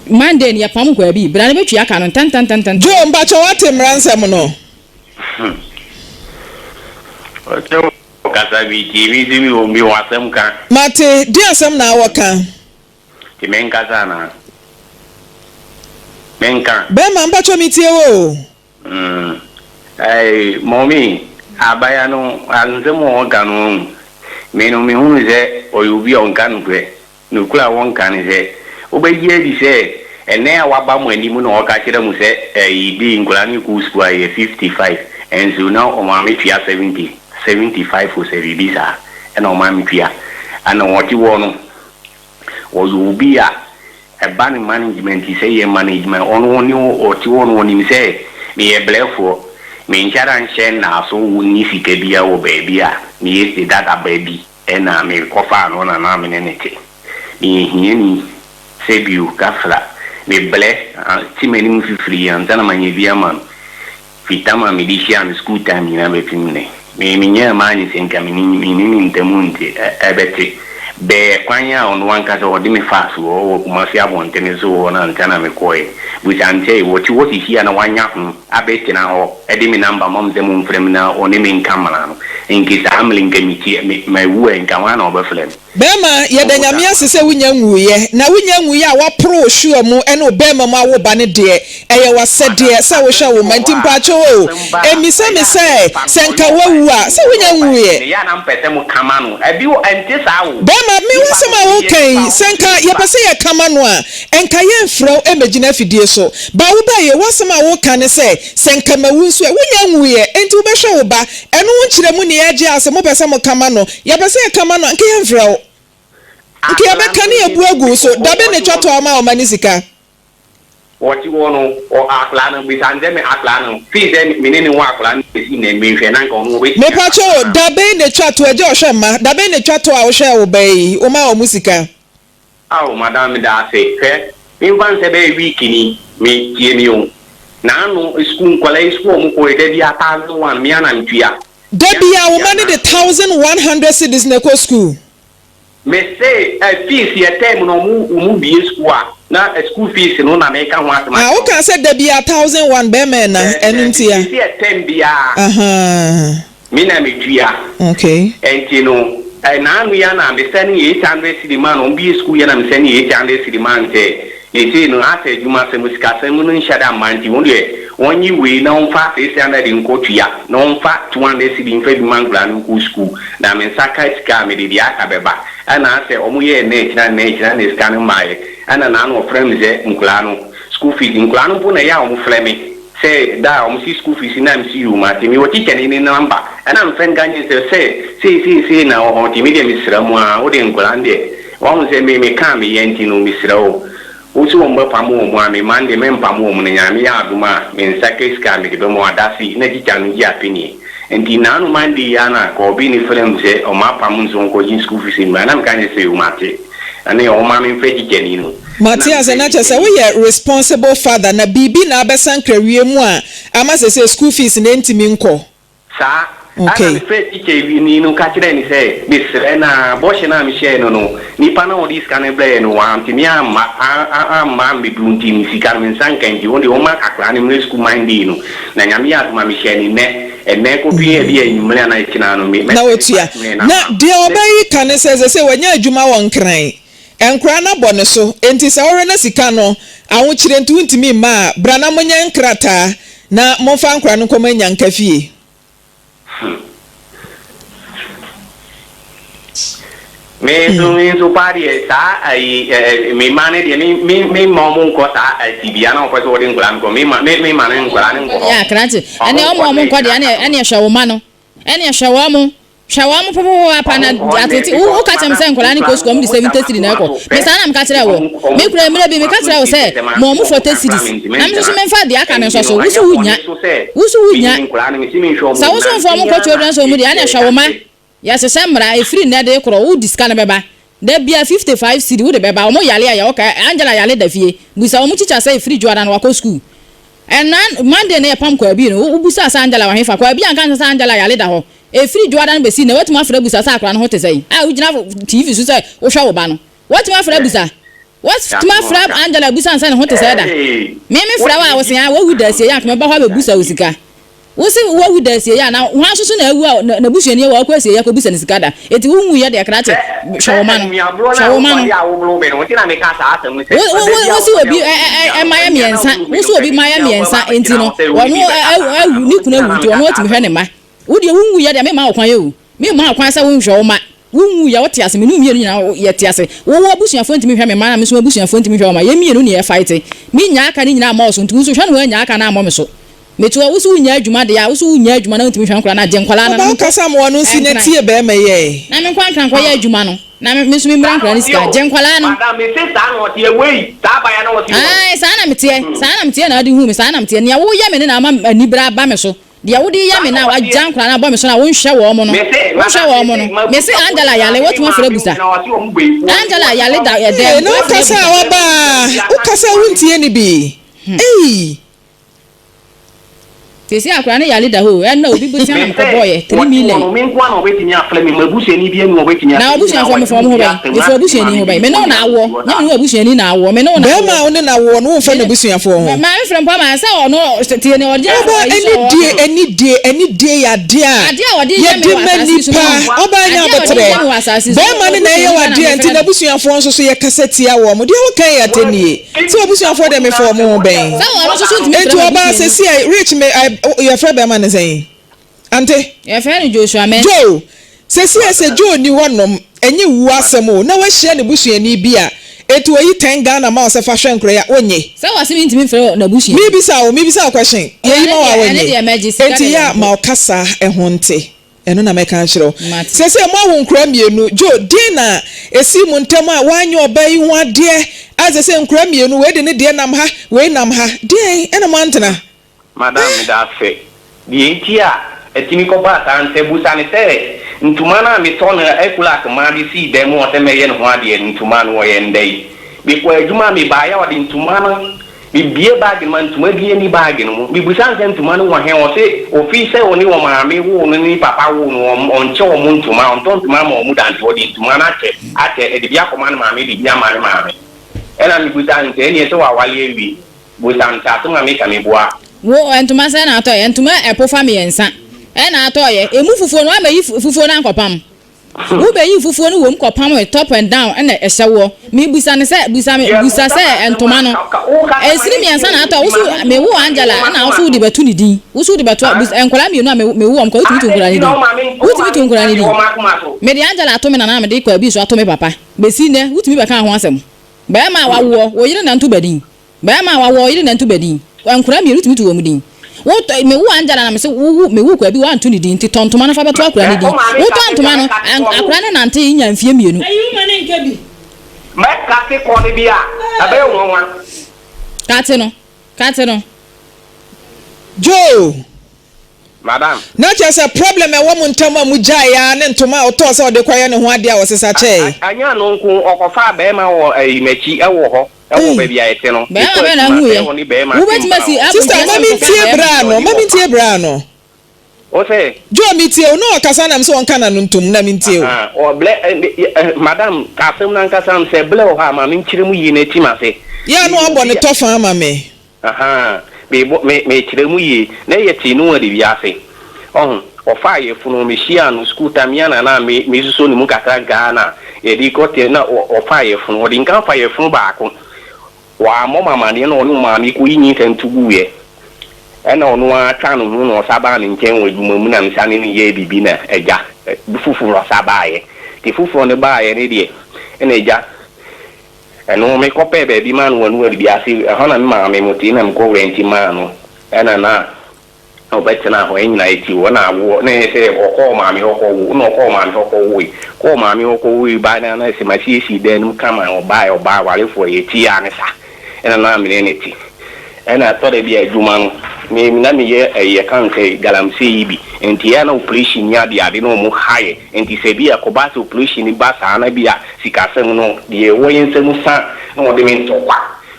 Monday no yɛpam nkwadaa bi, bra ne bɛtua ka no ntɛntɛntɛntɛn. Joe, mpakyɛ, wate mmara nsɛm no? Ɔsɛ kasa bi tie mi si mi wɔ asɛm ka. Mate, di asɛm na awɔ ka. Ti mi nkasa na mi nka. Bɛrima, mpakyɛ, metie wo o. Ɛɛ, mɔmi abaya no, nsɛm a ɔka no ɔhu mi no, mi hunu sɛ ɔyɛ obi a ɔnka nokorɛ. Nokorɛ a wɔnka ne sɛ wobɛgye adi sɛ ɛnɛ a waba mo anim na ɔka kyerɛ mo sɛ ɛyi di nkwadaa no kɔ sukuu a yɛ 55, ɛnso na ɔmaame tua 70, 75 o, sɛ biribi saa ɛna ɔmaame tua. Ɛna wɔte hɔ no, ɔyɛ obi a ɛba ne management sɛ yɛ management. Ɔno ɔne ɔte hɔ no, ɔnim sɛ meyɛ brɛfoɔ, menhyɛda nhyɛ nnaaso ni sika bia wɔ baabi a meyɛ se dada baabi ɛna mekɔfaa no na me ne ne te. Meyɛ hiani sɛ bio kafra, mebrɛ te m'anim fifiri ansa na manya bi ama no. Fitam a mede hyia no school time nyinaa bɛpem nnɛ, me menyɛɛ maa nye sɛ nka mene ne ntamu nte ɛbɛte bɛɛ kwan a ɔno ankasa ɔde me faa so wɔ Kumase abɔntene so hɔ no ansa na mekɔɛ. Busansɛ wɔte hɔ sisi a na wanya ho abɛtena hɔ ɛde me number ma m sɛ momfrɛ me na ɔne me nka mmara no. Nke saa mmere nka metie mawu ɛ, nka hwan na ɔbɛfrɛ me? Bɛrima, yɛda Nyame ase sɛ wonya nwuyɛ, na wonya nwuyɛ a waporo wo hwewa mu ne wo bɛrima mu awo ba no deɛ, ɛyɛ w'asɛdeɛ sɛ wohwɛ wo ma. Nti mpakyɛw o, ɛmmisa me sɛ nka woawu a, sɛ wonya nwuyɛ. Meyɛ na mpɛ sɛ mo kama no ɛbi wɔ ɛnte saa o. Bɛrima, me wasɛm a woka yi, sɛ nka yɛpɛ sɛ yɛkama no a, ɛnka yɛmfrɛ wo ɛmmɛgyina afidie so ba. Wo ba yɛ wasɛm a woka ne sɛ nka mawu nso ɛ, wonya nwuyɛ, enti wobɛhwɛ wo ba. Ɛno wo nkyerɛ mu ne yɛagye a sɛ mopɛ sɛ mokama no, yɛpɛ sɛ yɛkama no a, nka yɛmfrɛ wo, nka yɛbɛka ne yɛbu agu so dabe ne twa to ama ɔma ne sika. Wɔte hɔ no, ɔ akwadaa no bisa nsɛ me akwadaa no fii sɛ me ne ne wɔ akwadaa no bɛsi nnɛ mehwɛ na nka ɔno wɔbɛsi. Mepakyɛ o, dabe ne twa to agya ɔhwɛ mma, dabe ne twa to a wohwɛ wo ba yi, woma wɔ mo sika? Awo madam, meda ase. Hwɛ, memfa nsɛ bɛyɛ week ni, me tie mi o, naano sukuu nkwadaa yi sukuu a ɔmo kɔ yɛ da bi a 1,001 mea na ntua. Da bia wo ma ne de 1,100 cedis na ɛkɔ school? Me se ɛ fees yɛ term no, ɔmo bie sukuu a na school fees no na meka ho asɛm. Ah, woka sɛ da bia 1,001, bɛrima, ɛna ɛno ntia. Me se yɛ term biara me na metua. Ɛnti no naano yi ana mesɛ ne 800 cedi ma no. Ɔmo bie sukuu yɛ na mesɛ ne 800 cedi ma no sɛ ɛsei no asɛ adwuma sɛm sikasɛm no nhyɛ da mma, nti wɔn deɛ wɔnyi wei na wɔmfa 600 nkɔ tua na wɔmfa 200 cedi mfa bi ma nkwadaa no nkɔ sukuu, na me nsa ka sika a mede deɛ aka bɛba. Ɛna asɛ ɔmo yɛɛ nnɛ kyerɛ nnɛ kyerɛ na sika no mmaeɛ. Ɛna naano ɔfrɛ me sɛ nkwadaa no school fees, nkwadaa no mpo na ɛyɛ a ɔmo frɛ me sɛ da a ɔmo si school fees na msi yi ma te mewɔ teacher ne ne number. Ɛna mfrɛ no ka nyɛ sɛ sei sei sei na wɔ hɔ, nti me deɛ mesrɛ mu a wode nkwadaa no deɛ wahu sɛ me meka meyɛ, nti no mesrɛ wo, wosi wɔn bɛpam wɔn mu a, me man deɛ mɛmpam wɔn no. Nyame yɛ adom a me nsa ka sika a mede bɛma wɔn adase na teacher no gye apenie. Nti naano Monday yi ana ka ɔbi ne frɛ m sɛ ɔmo apam nso nkɔgye school fees mbra, na meka nyɛ sɛ ɔmo ate ɛne ɔmo ma memfrɛ teacher ni no. Mate ase. Na kyerɛ sɛ woyɛ responsible father na biribi na abɛsa nkrawie mu a ama sɛ school fees na ɛntumi nkɔ. Saa. Ɛna mefrɛ teacher ni no ka kyerɛ ne sɛ mesrɛ na bɔhyɛ no a mehyɛɛ no, nipa na ɔde sika no brɛɛ no wantumi amma ammɛduru, nti ne sika no me nsa nka, nti wɔn deɛ wɔma akwadaa no mmerɛ sukuu Monday no, na Nyame yɛ adom a mehyɛ ne nnɛ ɛnɛ kɔpii ɛbi anwummerɛ anaa ɛkyina no me Na otua na deɛ ɔbɛyi ka ne sɛ wanya adwuma wɔ Nkran, nkora no abɔ ne so, nti sɛ wɔhwɛ na sika no ahokyerɛ nti wontumi mma a, bra na monyɛ nkrataa na momfa nkora no nkɔma nyanka fie. Me nso me nso paa deɛ saa ayi ɛ ɛ me mma no deɛ me me me mma wɔn nkɔ saa atibea na wɔpɛ sɛ wɔde nkwadaa no kɔ me ma me me ma no nkwadaa no nkɔ hɔ. Yɛ akrakye Wɔn ɛne nkɔ wɔn wɔn deɛ nkɔ deɛ ɛne ɛne hwɛ wo ma no ɛne hwɛ wɔn hwɛ wɔn popopoapa na Wɔn nkɔ hɔ nnɛ atete wo because wo ka kyerɛ me madam sɛ nkwadaa no kɔ nkwadaa sukuu no wɔn de wɔn 70 da cedi na m'akoma ɛkɔ so me pɛ saa na meka kyerɛ wɔ wɔn wɔn me kura mmerɛ bi da meka m'akoma so kyerɛ wo nti sɛ sɛ ma maame wɔn wɔn 40 kakra cedis me ntumi na me nso so ntena memfa deɛ aka no nti nsɔ so no wo anyɛ so wo bɔne nya so sɛ wo so wo nya menyini nkwadaa no mesi menhwɛ sɛ wɔn wo so mfa nante wɔn nkɔ ara na children's home deɛ ɛne hwɛ wo ma ɛka sɛ Yɛhyehyɛ mmara, ɛfiri nnɛ de rekorɔ, wode sika no bɛba. Da biara 55 cedi wode bɛba. Wɔn yare a yɛwɔ ka, Angela yare da fie. Bisa wɔn tikya sɛ ɛfiri Dwoada no wakɔ sukuu. Ɛnna Monday no yɛpam Kwabi no, wobisaa sɛ Angela wɔ hefa. Kwabi anka ankyerɛ sɛ Angela yare da hɔ. Ɛfiri Dwoada no bɛsi nnɛ, woatumi afrɛ abusa sɛ akwadaa no ho te sɛn? A wogyina TV so sɛ wohwɛ wo ba no. Woatumi afrɛ abusa? Woatumi afrɛ Angela abusa no sɛ ne ho te sɛn da? Me mefrɛ wo a, wose aa wawu da asie yi a anka mɛba hɔ abɛbusa wo sika. Wo se wawu da asieɛ a na hwan nso so na awu a n'abusuani awu a ɔkɔ asieɛ akɔbisa no sika da? Enti wo nwuiɛ deɛ krakye hwɛ wo ma no hwɛ wo ma no. Wo wo wo wo se obi ɛ ɛ ɛ mma yɛ mmiɛnsa wo se obi mma yɛ mmiɛnsa enti no ɔno awu ne kunu awu nti ɔno atumi hwɛ ne mma. Wo deɛ wo nwuiɛ deɛ memma wo kwan o. Memma wo kwan sɛ wonhwɛ wo mma. Wonwuiɛ, wote ase, me ne wo mmienu nyinaa yɛte ase. Wo w'abusuafoɔ ntumi nhwɛ me mma na me nso m'abusuafoɔ ntumi nhwɛ wo mma. Yɛn mmienu na yɛfighte. Mennyaa aka no nyinaa mmɔ wo so, nti wo nso hwɛ na woannyaa aka no ammɔ me so. Mete hɔ, wo se wonnya adwuma deɛ a, wo se wonnya adwuma na wontumi nhwɛ nkwadaa no a, gye nkwadaa no na Ɔbaa menkɔ kasa ma w'ano nsi na Nkran. tie bɛɛma yi ɛ. Na menkɔ Nkran nkɔyɛ adwuma no, na me nso memmira Saa na nkwadaa no ɔteɛ sika. o Gye nkwadaa no. madam mese saa na ɔteɛ wei saa abaya na ɔte hɔ no. Ae, saa na meteɛ, saa na meteɛ na wode huu me, saa na meteɛ. Nea woyɛ me no na ama anibere aba me so. Deɛ wode reyɛ me no a wagya nkwadaa no abɔ me so no a wonhwɛ wɔn no, wonhwɛ wɔn no. Mese Angela yale, woatumi afrɛ abusa? Angela yale da Ee, ɛdɛm, na woafrɛ wokasa a abusa? waba a, wokasa a wontie no bi. Ei! Seesei akwadaa no yale da hɔ o, ɛnna obi bosea na Mese mekɔbɔeɛ, 3 wɔte hɔ million. no me nkoa na wɔbɛtumi afrɛ me, m'abusuani biara nni hɔ a ɔbɛtumi Na afrɛ me, nyinaa w'abusuafoɔ wɔagye mefa wɔn ho obi bɛn? asɛm Mefa na w'abusuani maame ho bi bɛn? Me ne wo ɔne na awoɔ, awoɔ nyɛ saa. me ne w'abusuani na awoɔ, me ne wo na Bɛrima awoɔ. a wo ne no awoɔ no, womfa Me ne, n'abusuafoɔ ho. maame Frempɔn maa sɛ ɔno, tie nea ɔde Ɔbaa ayi so a ɔwɔ anidie ka. anidie anidie yɛ adeɛ a Adeɛ a ɔde yɛ me yɛde wɔ ma asase yi so no nipa. ɔhu. Ɔbaa nya Adeɛ a ɔde aboterɛ. yɛ me wɔ asase yi so no, Bɛrima no na ɛyɛ w'abusuani wo ba na adeɛ nti mefrɛ no. n'abusuafoɔ nso so yɛkasa tia wɔn. Deɛ woka yi atɛnnie. Sɛ w'abusuafoɔ deɛ mefa wɔn ho bɛn. Sɛ ɔno nso so ntumi Enti mfrɛ ɔbaa m'abusuani. seesei Rich me yɛfrɛ bɛrima no sɛn? Ante? Yɛfrɛ no Joshua Mensah. Joe, Seesei sɛ Joe nni hɔ nom, ɛnyɛ wuo asɛm o, na wahyia ne busuani bi a, enti oyi ten Ghana ma wo sɛ fa hwɛ nkora yi a, wonnye? Sɛ wɔse mentumi mfrɛ n'abusuani. Mebisa wo, mebisa wo question, Oh, yɛyi ɛno ma wo a deɛ, ɛno wonnye? deɛ mɛgye, sika Enti deɛ yɛ a mɛgye. ma wo kasa ho nte, ɛno na mɛka akyerɛ wo. Mate. Seesei moawo nkora mmienu, Joe, deɛn na esii mo ntam a woanyɛ ɔbaa yi ho adeɛ a seesei nkora mmienu, wei de ne deɛ nam ha, wei nam ha, deɛn ɛna moantena? Madam, meda ase. Deɛ nti a ɛtumi kɔbaa saa no, sɛ busa no sɛ, ntoma no a metɔ no Ecolac maa de sii dan mu hɔ sɛ mɛyɛ ne ho adeɛ no, ntoma no ɔyɛ no dɛn? Mekɔɔ adwuma a, mebaeɛ a ɔde ntoma no, mebue bag no ma ntoma biara nni bag no mu. Mebusa no sɛ ntoma no wɔ he? Ɔse ɔfiri sɛ ɔne ɔmaame woo no ne ne papa woo no, ɔnkyɛ wɔn ntoma, ɔntɔ ntoma mma wɔn da nti ɔde ntoma no akyɛ, akyɛ, ɛde bi akɔma ne maame, de bi ama ne maame. Ɛna mebusa no sɛ ɛnneɛ sɛ wawale awie? Bosam sɛ asem a meka meboa. Wo ntoma sɛn na atɔeɛ? Ntoma ɛpofa miɛnsa ɛna atɔeɛ. Emu fufuo no woamɛyi fufuo no ankɔpam? Wo bɛyii fufuo no wom kɔpamoe top and down ɛna ɛhyɛ woɔ. Me busa no sɛ busa me busa sɛ ntoma no ɛnsini miɛnsa na atɔ wo so me wo Angela ɛna wo so wode bɛto ne din wo so wode bɛto busa nkwadaa mienu a me me wo wɔn kɔ wotumi to nkwadaa ne din wotumi to nkwadaa ne din mede Angela ato me nana na mede Kwabi nso ato me papa bɛsi nnɛ wotumi bɛkaa ho asɛm. Barima a wawoɔ, wo yere na nto ba din. Barima a wawoɔ, wo yere na nto ba din. Nkwadaa mmienu tumi to wɔn din. Wo tɔ, me wo Angela na me se wo wo, me wo Kwabi woanto ne din nti tɔ ntoma no fa bɛto akwadaa no din. Wo tɔ ntoma no, akwadaa no nante nya mfie mmienu. Ayi wo ma ne nka bi. Mɛ kate kɔ no bi a, ɛbɛyɛ nwanwa. Kate no, kate no. Joe. Madam. Na kyerɛ sɛ problem a ɛwɔ mo ntam a mo gyaeɛ ara ne ntoma a ɔtɔɔ sɛ ɔde kɔyɛ ne ho adeɛ a ɔsesa kyɛɛe. Anyɛ ano nko, ɔkɔfaa barima wɔ ɛyi m'akyi ɛwɔ hɔ, ɛwɔ baabi a yɛte no. Barima Mekɔɔ bɛn na adwuma, ahuiɛ? sɛ ɔne barima te Wobɛtumi mpena asi hɔ. abɔ Sister, dua ma sɛ me mekɔfaa ntie barima. braa no, ma me ntie braa no. Wo se? Joe, me tie wo, na ɔkasa na me se ɔnka n'ano ntom, na me ntie wo. Ahaa, ɔ blɛ ɛ ɛ ɛ madam, ka asɛm no ankasa no, sɛ blɛ wɔ hɔ a, ma me nkyerɛ mu yie na atim ase. Yɛ a na Meyɛ wabɔ obi ne a. tɔfa ama me. Ahaa, mebɔ, me, mekyerɛ mu yie. Na yɛtee Noah de wiase. Ɔho, ɔfaa yafunu, mehyiaa no sukuu tam, me ara na na me, mesuso ne mu kakra nkaa na yɛde kɔ te, na ɔ, ɔfaa yafunu. Ɔde nkan faa yafunu baako. Wammɔ me amaneɛ na ɔne ɔmaame kɔyi nyinsɛn to guiɛ. Ɛna ɔno ara twaa ne ho na ɔsa baa me nkyɛn wɔ adwuma mu na mesane no yɛɛ biribi na agya, foforɔ sa baeɛ. Nti foforɔ no baeɛ no deɛ, ɛna agya, ɛno mekɔpɛɛ baabi maa no wɔ Noel bi ase, ɛhɔ na me maame mo te na mekɔ rɛnti maa no, ɛna na ɔbɛtenaa hɔ, yɛn nyinaa yɛte hɔ, na awoɔ, na ɛyɛ sɛ ɔkɔɔ maame hɔ kɔwo, na ɔkɔɔ maame hɔ kɔwoe, kɔɔ maame hɔ kɔwoe bae na na sɛ masiesie dan no mu kama, ɔbaeɛ, ɔbaa awarefoɔ, yɛte a ne sa, ɛna na me ne no te. Ɛna ɛtɔ da bi a adwuma no, me na meyɛ ɛyi yɛka no sɛ galamsey yi bi, nti ɛyɛ a na operation ni ade ade na wɔn ha yɛ, nti sɛ bi a ɛkɔba sɛ operation ba saa na bi a sikasɛm no deɛ ɛwɔ yɛn nsam sa na wɔde me ntɔkwa,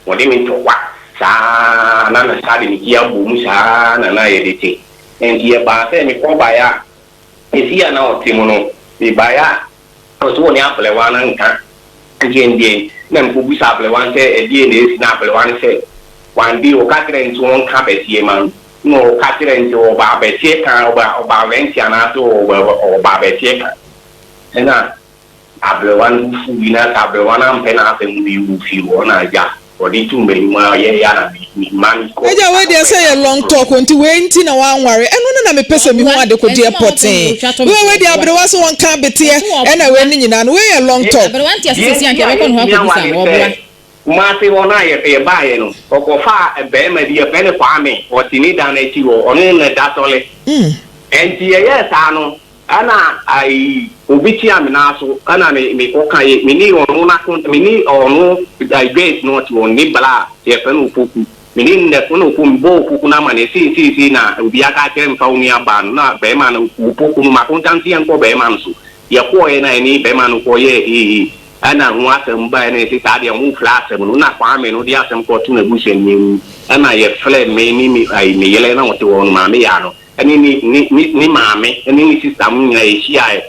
wɔde me ntɔkwa saa na na saa de me ti abɔ mu saa na na yɛde te. Nti ɛbaa sɛ mekɔ baeɛ a, efie a na ɔte mu no, mebaeɛ a Ɔse wɔne abrewa no nka deɛn deɛn na mekɔbisa abrewa no sɛ ɛdeɛn na asi na abrewa no sɛ one day ɔka kyerɛ no sɛ ɔnka abɛteɛ ma no na ɔka kyerɛ no sɛ ɔba abɛteɛ ka ɔba ɔba rɛnte anaasɛ ɔba ɔba abɛteɛ ka ɛna abrewa no bo fuui na sɛ abrewa no ampɛ n'asɛm bio wɔ fie hɔ na agya Ɔde too m'anim a ɔyɛ ya na me ma no kɔ. Agya wei deɛ sɛ yɛ long talk nti wei nti na wanware ɛno no na mepɛ sɛ mehu adekodeɛ pɔtee wei wei deɛ aberewa so wɔnka abeteɛ ɛna wei ne nyinaa no wei yɛ long talk. Aberewa nte ase Deɛ sɛsi nti anka a yɛbɛkɔ ne hɔ yɛntumi akɔbisa anware no ne sɛ ɔboa. Kumasi hɔ no a yɛbaeɛ no ɔkɔfaa barima bi yɛfrɛ no Kwame ɔte ne dan akyi hɔ ɔno na ɛda sɔle ɛnti yɛyɛɛ saa no Ɛna ayi obi tia me nan so ɛna me me kɔ ka ye me ne ɔno na ko me ne ɔno ayi Grace no ɔte hɔ ne bla yɛ fɛ no opoku me ne ne ko na opoku me bɔ opoku na ama ne sei sei sei na obi aka akyerɛ me fa wo nua baa no na bɛrima no opoku no mako ntam se yɛn kɔ bɛrima no so yɛ kɔɔ yɛ na yɛ ne bɛrima no kɔ yɛ hee hee ɛna ho asɛm ba ɛna yɛ se saa deɛ mo frɛ asɛm no na Kwame no de asɛm kɔ to na busua ni ɛna yɛ frɛ me ne me ayi me yɛlɛ na ɔte hɔ no maame yaa no ne ne ne ne ne maame ne ne sista mo nyinaa yɛhyiaeɛ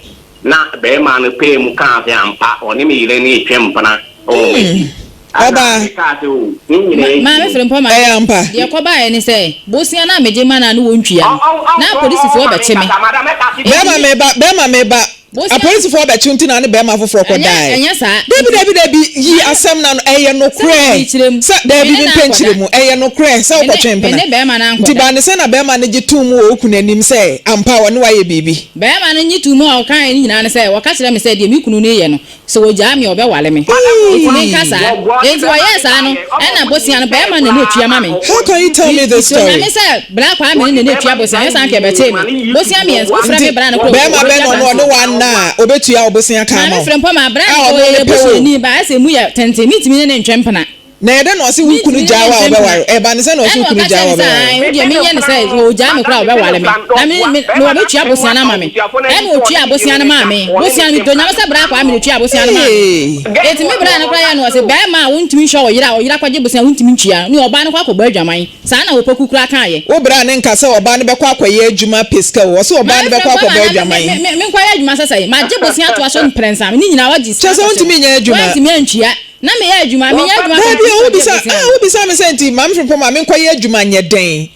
na barima no pɛɛ mu kaa sɛ ampa ɔne me yere no retwe mpena wɔ m'akyi. Ɛna Ɔbaa. mekaa sɛ o ne nyinaa akyi Maame no. Frimpong Ɛyɛ maame, ampa. deɛ ɛkɔbaeɛ ne sɛ, bosea no a megye ma no a ne wɔntua Ɔ no, ɔ ɔ na ɔ ɔ apolisifoɔ ma bɛkye me. menkasa madam mɛkase Enti Bɛɛma me. meba, bɛɛma meba. Bosea. Apolisifoɔ bɛkye wo nti na wo ne bɛɛma foforɔ kɔ Ɛnyɛ, dae. ɛnyɛ saa. Dabi, Nti, dabi, dabi, yi maame. asɛm no ano, ɛyɛ Sɛ me nokorɛ mekyerɛ mu, sɛ, me dabi, ne no mempɛ ankɔda. nkyerɛ mu, ɛyɛ nokorɛ sɛ Me ne, wokɔtwe me mpena. ne bɛɛma no Nti ankɔda. baa ne sɛn na bɛɛma no gye too mu wɔ wo kunu anim sɛ ampa ɔne wo ayɛ biribi? Bɛɛma no nye too mu a ɔkaeɛ no nyinaa ne sɛ, wɔka kyerɛɛ me sɛ deɛ me kunu no reyɛ no, sɛ ɔgyaa me a ɔbɛware me. Enti menka saa. Enti wɔyɛɛ saa no, ɛna bosea no, bɛɛma no na na ɔtua ma me. How can you tell me this Mesuro story? Nyame sɛ bra Kwame no na na ɛtua bosea, anyɛ saa anka ɛbɛtee me. Bosea mmiɛnsa, wofrɛ me Nti bra no koraa bɛɛma ɔtua bɛn na ɔno ɔne dansie. wo anna a ɔbɛtua wo bosea ka ama Maame wo? Frempɔ maa bra A no ɔno ɔyɛ ne pɛ wo. busuani ba, ɛsɛ emu yɛ tenten, mentumi ne no ntwe mpena. Na ɛyɛ dɛn na ɔse wo kunu Mentumi ne gyaa no wo a ntwe mpena. ɔbɛware wo? Ɛba ne sɛn na ɔse wo Ɛna kunu ɔka gyaa kyerɛɛ wo me a sɛ, ɔbɛware wo? Ae, wo deɛ menyɛ no sɛ, sɛ ɔgyaa me koraa a ɔbɛware me, na me, me, na ɔbɛtua bosea no ama me. Ɛna ɔtuaa bosea no maa me. Bosea no, medɔ Nyame sɛ bra Kwame na ɔtuaa bosea no maa me. Eeii. Enti me bra no koraa yɛɛ no, ɔse, Bɛɛma a wontumi nhwɛ ɔyere a ɔyere akɔgye bosea a wontumi ntua no, ne ɔbaa no kɔ akɔbɔ adwaman. Saa na Opoku koraa kaeɛ. Wo bra no nka sɛ ɔbaa no bɛkɔ akɔyɛ adwuma apɛ sika o, ɔse ɔbaa no Maame bɛkɔ Frempɔ akɔbɔ ma na me, adwaman. me, me, menkɔyɛ adwuma sɛ sɛn? Magye bosea atoa so mprɛnsa, ne nyinaa wagye sika Kyerɛ sɛ akɔhyɛ wontumi mu. nyɛ adwuma. Woantumi antua. Na meyɛ adwuma, menyɛ adwuma Daabi kɔpem o, sɛ ɔgyee wobisa, bosea ah, no. wobisa me sɛ nti Maame Frimpong ma menkɔyɛ adwuma nyɛ dɛn?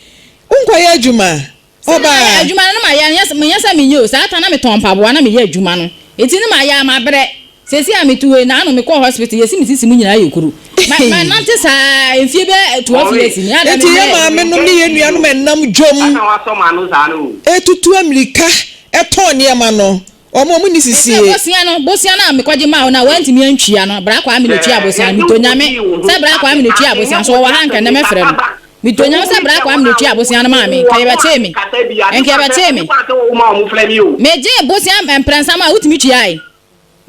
Wonkɔyɛ adwuma, Sɛ na mayɛ ɔbaa. adwuma no na mayɛ, nyɛ sɛ, menyɛ sɛ menyɛ o, saa ta na metɔn mpaboa na meyɛ adwuma no, nti na mayɛ a mabrɛ. Seesei a mete hɔ yi, naano mekɔɔ hospital, yɛse me sisi mu nyinaa yɛ kuru. Ma, manante saa mfie bɛyɛ 12 years ni, ada Nti yɛn memmrɛɛ. maamenom ne yɛn nuanom a ɛnam dwam retutu ammirika tɔn nneɛma no, Wɔn a wɔnni Mese sisie. bosea no, bosea no a mekɔgye maa wo no a woantumi antua no, bra Kwame na ɔtua bosea no. Metɔ Nyame sɛ bra Kwame na ɔtua bosea no. So ɔwɔ ha anka nnɛ mɛfrɛ no. Metɔ Nyame sɛ bra Kwame na ɔtua bosea no maa me. Nka yɛbɛkyee me. Nka yɛbɛkyee me. Megyee bosea mprɛnsa maa wo, wotumi tuae.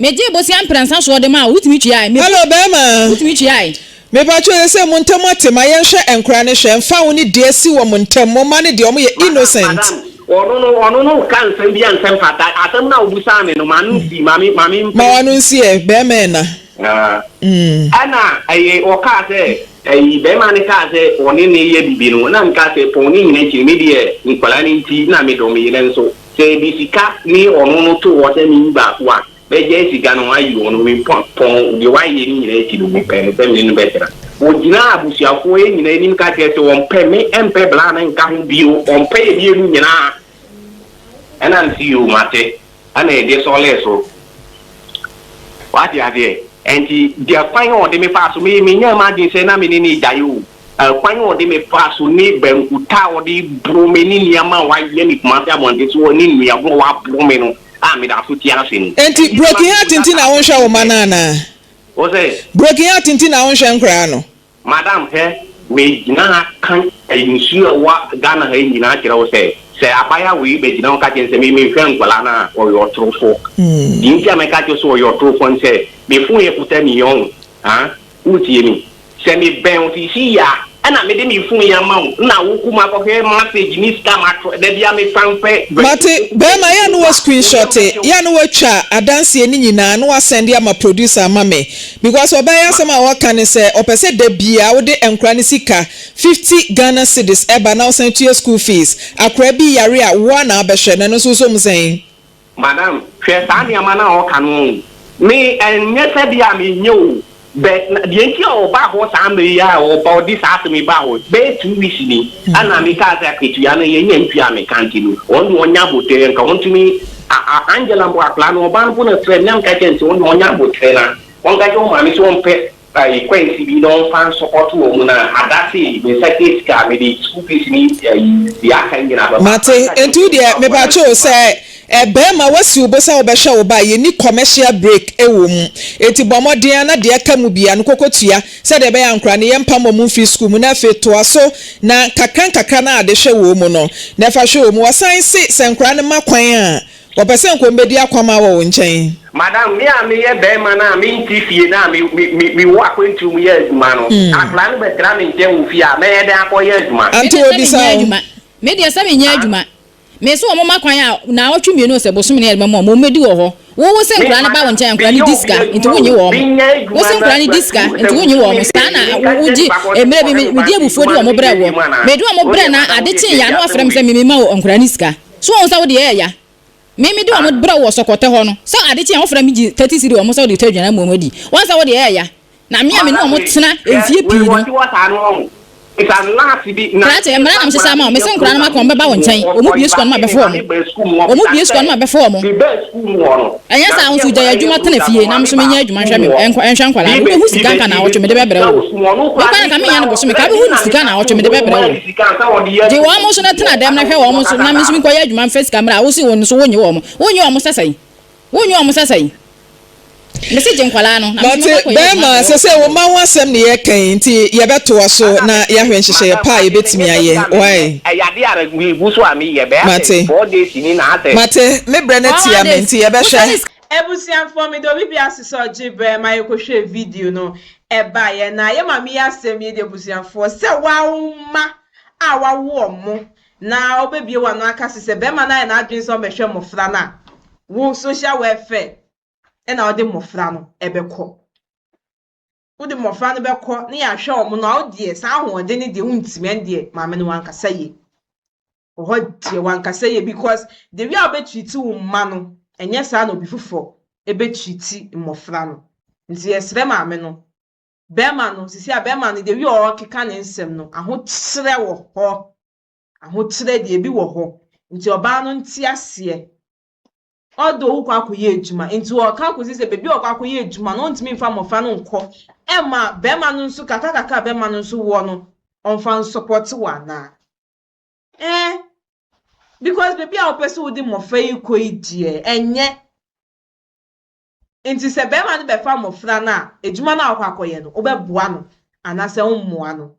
Megyee bosea mprɛnsa soɔ de maa wo, wotumi tuae. Me. Hello bɛɛma. Wotumi tuae. Mepakyɛw sesei mo ntɛm ate ma yɛnhwɛ nkora no hwɛ mfa wo ne deɛ asi wɔ mo ntɛm mo mma no deɛ ɔmo yɛ Madam, innocent. madam, ɔno no, ɔno no reka nsɛm bi a nsɛm fata. Asɛm no a wobisaa me no, m'ano nsi, ma me, ma me Ma w'ano nsi ɛ, bɛɛma ɛna. Ah. Mm. Ɛna ɛyi, ɔkaa sɛ, ɛyi, bɛɛma no kaa sɛ ɔne no yɛ bibi no, na mekaa sɛ, pɔn ne nyina akyi no, me deɛ, nkwadaa no nti, na medɔ me yere nso. Sɛ yɛde sika ne ɔno no to hɔ sɛ menyi baako a, Mɛgyae sika no ayi ɔno, me pɔn deɛ wayɛ no nyinaa akyi no, mepɛ no sɛ me ne no bɛtena. Ɔgyinaa abusuafoɔ yɛ nyinaa anim ka kyerɛɛ sɛ ɔmpɛ me, ɛmpɛ bra no nka ho bio, ɔmpɛ yɛ mmienu nyinaa. Ɛna mese yoo mate, ɛna yɛde sɔlee so. Wate aseɛ? Ɛnti deɛ kwan a ɔde me faa so, me menyaa m'adwene sɛ na me ne no regyae o. Kwan a ɔde me faa so ne bankuta a ɔde boro me ne nneɛma a wayɛ me Kumasi abɔnten so hɔ ne nnuabo a waboro me no. a meda so te ase no. Enti Ɛno nti na broken heart mebisa nti saa na asɛm wonhwɛ wo wei mma sɛ, no anaa? Wo se? Broken heart nti na wonhwɛ nkoraa no? Madam hwɛ, me gyina ha ka nsuo a ɛwɔ Ghana ha yi nyinaa kyerɛ wo sɛ, sɛ abaayewa wei bɛgyina hɔ ka kyerɛ me sɛ me menhwɛ nkwadaa no a, ɔyɛ ɔtorofoɔ. Deɛ nti a mɛka akyerɛ wo sɛ ɔyɛ ɔtorofoɔ ne sɛ, me phone yɛ kuta me yi ɔho, ah, wotie me? Sɛ me bɛn wo seesei yi a, ɛna mede me phone yi ama wo, na wo kɔ mu akɔhwɛ message ne sika matɔ, da biara me transfer Mate, bɛɛma yɛ a na wa screenshot, yɛ a na watwa adanseɛ no nyinaa na wa sɛnde ama producer ama me because ɔbaa yi asɛm a ɔka ne sɛ ɔpɛ sɛ da biaa wode nkora no sika 50 Ghana cedis ɛba na wosan tua school fees, akora bi yare a woa na abɛhwɛ no ɛno nso wosɔ mu sɛn? Madam, hwɛ saa nneɛma no a ɔka no ɔn. Me, ɛnyɛ sɛ bi a menyɛ o, but na deɛ nti a ɔbaa hɔ saa mmerɛ yi a ɔba ɔde saa asɛm yi baa hɔ, bɛyɛ 2 weeks ni, ɛna mekaa sɛ akatua no yɛnya ntua me ka nti no, ɔno deɛ ɔnya aboterɛ, nka ɔntumi, a, a, Angela mpo akwadaa no, ɔbaa no mpo na ɔfrɛɛ me na meka kyerɛɛ no sɛ ɔno deɛ ɔnya aboterɛ na ɔnka kyerɛ ɔmaame sɛ ɔmpɛ ayi kwansi bi na ɔmfa nsɔpɔto wɔn na adase me nsa ka sika a mede school fees ne ayi deɛ aka nyinaa bɛba. Mate, Manka nti wo kyerɛ deɛ mepakyɛ o sɛ bɛɛma wasi wo bo sɛ wobɛhwɛ wo ba a yɛnni commercial break wɔ mu nti bɔ mmɔden ara na deɛ ɛka mu biara no kɔkɔ tua sɛdeɛ ɛbɛyɛ a nkoraa no yɛmpam wɔn mfiri school mu na afei toa so na nkakra nkakra na ade hwɛ wɔn mu no na ɛfa hwɛ wɔn mu. Wɔsan se sɛ nkoraa no ma kwan a Wɔpɛ sɛ nka wɔbɛdi akwamma wɔ wo nkyɛn. Madam, me a meyɛ barima no a mente fie no a me me me mewɔ akwantuo mu yɛ adwuma no, akwadaa no bɛtra me nkyɛn wɔ fie a, mɛyɛ dɛn akɔyɛ adwuma? Me Ante deɛ sɛ wɔbisa menyɛ wo. adwuma. Me deɛ sɛ menyɛ Ah? adwuma. Me se wɔn ma kwan a naawɔtwe mmienu sɛ bosome ne yɛde bɛma wɔn, wɔn mmɛdi wɔ hɔ. Wo wo se Me, nkwadaa no ba wo madam, nkyɛn a nkwadaa menyɛ no di obi sika nti adwuma wonnye o. wɔn. Menyɛ Wo adwuma se na nkwadaa no di sika sɛ nti wonnye bosome wɔn. Saa deɛ na menka wo nkyerɛ wogye nipa korɔ sɛ mmerɛ bi mekɔhwɛ me me ba medi nti abufuo de adwuma no wɔn brɛ menyɛ woɔ. bio anaa? Mede wɔn Wo brɛ deɛ na madam ade wodeɛ kyeeɛ a tie na asɛm woafrɛ me wei. sɛ me mema wo nkwadaa no sika. So woahu sɛ wo deɛ ɛyɛ ya? Me mede wɔn brɛ wo wɔ sɔkɔtɛ hɔ no, sɛ ade kye a wofrɛ me gye 30 cedi wɔ mo sɛ wode retɔ aduane ama wɔn adi. Woahu sɛ wo deɛ ɛyɛ ya? Na me a me ne Madam wɔn wei, tena hwɛ, mfie wei pii no. wɔte hɔ saa no ɔho. Nsa last bi, Krakye, nansa mmara na mehyehyɛ nkwadaa ama no wo. Mese yɛ nkwadaa no program maka wɔn wɔ bɛba wo sukuu mu nkyɛn. hɔ, Wɔn bue sukuu a no ɔinvite me mabɛfa ma wɔn. mebaa sukuu mu hɔ, Wɔn bisa bue sukuu a sɛ, no mabɛfa wɔn. mebaa sukuu mu hɔ no, Ɛnyɛ saa wo nansa nso gyae nkwadaa yɛ adwuma tena program fie no, na me maame nso baa menyɛ adwuma sukuu nhwɛ me mu hɔ, nkɔ nhwɛ nkwadaa no. mebɛ Wobɛhu sika nka mebɛ naawɔtwe mede mebɛtu bɛbrɛ sika wo. wɔ sukuu mu hɔ, ɔno Me koraa koraa me nka menyɛ koraa no bosome ka ɔfrɛɛ me wobɛhu na sika meka naawɔtwe too mede hɔ, bɛbrɛ ɔmaa wo. me sika ansa ɔde yɛ Gye sukuu wɔn nso na mu tena hɔ, dɛm na ana hwɛ ɔte wɔn hɔ nso kasa na me nso saa no. menkɔyɛ adwuma mfa sika mmra a wose wɔn nso wonnye wɔn. Wonnye wɔn sɛ sɛn? Wonnye wɔn sɛ sɛn? Mese gye nkwadaa no na me nso Mate, mɛkɔ akɔyɛ adwuma bɛɛma, ahwɛ sɛ wɔn. sɛ wo mma ho asɛm ne yɛreka yi, nti yɛbɛtoa so Ana na mese, yɛahwɛ nhyehyɛeɛ madam, pa a ade no yɛbɛtumi nyɛ sɛ ayɛ. bi a menyɛ, Wai? ɛyɛ ade a megu so a meyɛ, bɛyɛ sɛ Mate. 4 days ni na asɛ. Mate, me berɛ no Four atia me, days. nti Wosane yɛbɛhwɛ. sika. Abusuafoɔ meda obi biara ase sɛ ɔgye berɛ ma yɛkɔhwɛɛ video no ɛbaeɛ na yɛ maame yi asɛm yi deɛ abusuafoɔ sɛ wawo mma a wawo ɔmo na wobɛbie w'ano aka se sɛ bɛrima no ayɛ n'adwene sɛ ɔbɛhwɛ mmɔfra no a wo social welfare ɛna wode mmɔfra no ɛbɛkɔ wode mmɔfra no bɛkɔ ne yɛahwɛ ɔmo no a wodeɛ saa ahoɔden no deɛ wontumi ɛn deɛ maame no wankasa yie wɔ hɔ deɛ wankasa yie because the way a wobɛtreat wo mma no ɛnyɛ saa na obi foforɔ ɛbɛtreat mmɔfra no nti yɛsrɛ maame no bɛrima no sisi a bɛrima no the way a ɔrekeka ne nsɛm no ahokyerɛ wɔ hɔ ahokyerɛ deɛ ebi wɔ hɔ nti ɔbaa no nte aseɛ ɔdɔ owu kɔ akɔyɛ adwuma nti ɔka akɔsi sɛ beebi a ɔkɔ akɔyɛ adwuma no ɔntumi nfa mmɔfra no nkɔ ɛma bɛrima no nso kakra kakra a bɛrima no nso wɔ no ɔmfa nsupport wɔ anaa because beebi a wɔpɛ sɛ wode mmɔfra yi kɔ yi deɛ ɛnyɛ nti sɛ bɛrima no bɛfa mmɔfra no a adwuma no a ɔkɔ akɔyɛ no wobɛboa no anaasɛ wommoa no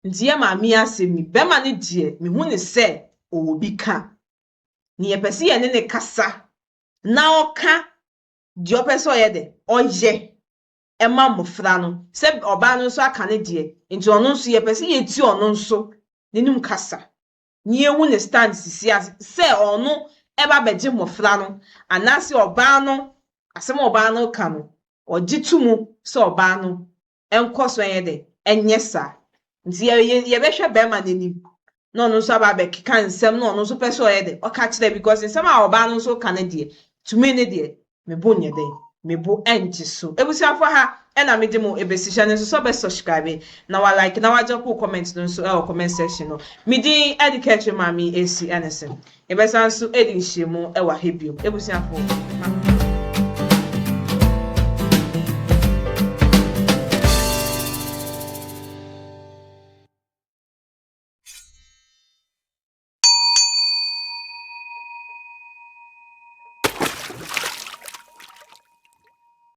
nti yɛ maame yi asɛm yi bɛrima no deɛ mehu ne sɛ ɔwɔ bi ka ne yɛpɛ sɛ yɛne ne kasa na ɔka deɛ ɔpɛ sɛ ɔyɛ de ɔyɛ ɛma mmɔfra no sɛ ɔbaa no nso aka ne deɛ nti ɔno nso yɛpɛ sɛ yɛti ɔno nso n'anim kasa ne yɛhu ne stand sisi ase sɛ ɔno ɛba abɛgye mmɔfra no anaasɛ ɔbaa no asɛm a ɔbaa no ka no ɔgye to mu sɛ ɔbaa no ɛnkɔ so ɛnyɛ dɛ ɛnyɛ saa nti yɛbɛhwɛ bɛrima n'anim na ɔno nso aba abɛkeka nsɛm na ɔno nso pɛ sɛ ɔyɛ dɛ ɔka kyerɛ because nsɛm a ɔbaa no nso ka no deɛ tumi ne deɛ mebo nyɛ dɛ mebo ɛngye so ebusuafo ha ɛna mede mo ebesi hyɛ no nso sɛ ɔbɛ subscribe na wa like na wa drop comment no nso ɛwɔ comment section no medin ɛde kɛkyerɛ maame esi ɛne sɛ yɛbɛsan nso ɛdi nhyiamu ɛwɔ ha biom ebusuafo.